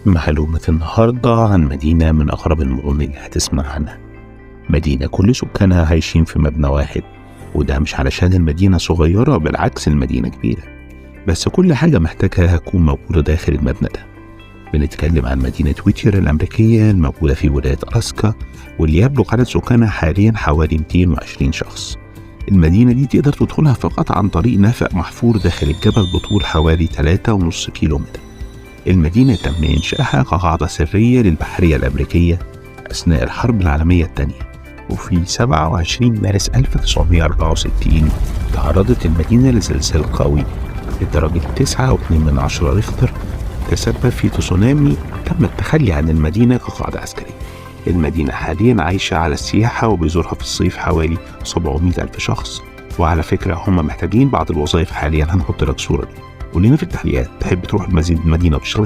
معلومة النهاردة عن مدينة من أغرب المدن اللي هتسمع عنها. مدينة كل سكانها عايشين في مبنى واحد، وده مش علشان المدينة صغيرة، بالعكس المدينة كبيرة، بس كل حاجة محتاجها هتكون موجودة داخل المبنى ده. بنتكلم عن مدينة ويتير الأمريكية الموجودة في ولاية ألاسكا، واللي يبلغ عدد سكانها حاليا حوالي 220 شخص. المدينة دي تقدر تدخلها فقط عن طريق نفق محفور داخل الجبل بطول حوالي 3.5 كيلومتر. المدينة تم إنشائها كقاعدة سرية للبحرية الأمريكية أثناء الحرب العالمية الثانية، وفي 27 مارس 1964 تعرضت المدينة لزلزال قوي لدرجة 9.2 ريختر تسبب في تسونامي. تم التخلي عن المدينة كقاعدة عسكرية. المدينة حاليا عايشة على السياحة، وبيزورها في الصيف حوالي 700 ألف شخص. وعلى فكرة هم محتاجين بعض الوظائف حاليا، هنحط لك صورة دي. قول لنا في التعليقات، تحب تروح المدينة وتشتغل؟